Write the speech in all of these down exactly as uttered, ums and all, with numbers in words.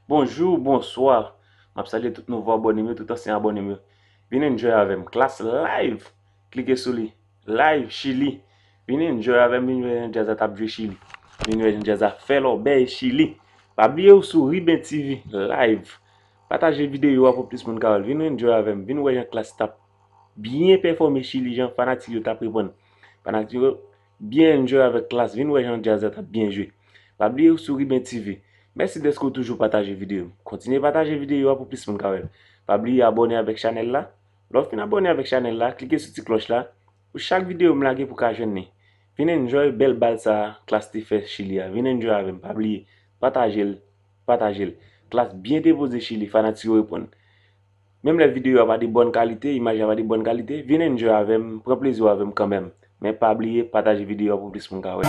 Bonjou, bonswa. M ap salye tout nouvo abòne m yo, tout ansyen abòne m yo. Vin enjoy avè m. Klas live. Klike sou li. Live Chili. Vin enjoy avè m, vin wè jan djaz la t ap jwe Chili. Vin wè jan djaz la fè lòbèy Chili. Pa bliye ou sou Riben T V live. Pataje videyo a pou plis moun ka wè l. Vin enjoy avè m. Vin wè jan klas t ap byen pèfòme Chili, jan fanatik yo t ap reponn. Fanatik yo byen enjoy avèk klas. Vin wè jan djaz la t ap byen jwe. Pa bliye ou sou Riben T V. Mèsi dèske w toujou pataje videyo m. Kontinye pataje videyo a pou plis moun ka wè l. Pa bliye abòne avèk chanèl la. Lè w fin abòne avèk chanèl la, klike sou ti klòch la pou chak videyo m lage pou ka jwenn li. Vin enjoy bèl bal sa a klas te fè Chili a. Vin enjoy avè m. Pa bliye pataje l, pataje l. Klas byen depoze Chili, fanatik yo reponn. Menm lè videyo a pa de bòn kalite, imaj la pa de bòn kalite, vin enjoy avè m, pran plezi w avè m kanmenm. Men pa bliye pataje videyo a pou plis moun ka wè.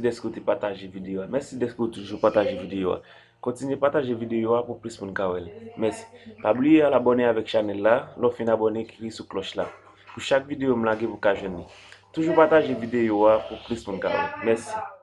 Dèske w te pataje videyo a. Mèsi dèske w toujou pataje videyo a. Kontinye pataje videyo a pou plis moun ka wè l. Mèsi. Pa bliye al abòne avèk chanèl la. Lè w fin abòne, klike sou klòch la. Pou chak videyo m lage, pou w ka jwenn li. Toujou pataje videyo a pou plis moun ka wè l. Mèsi.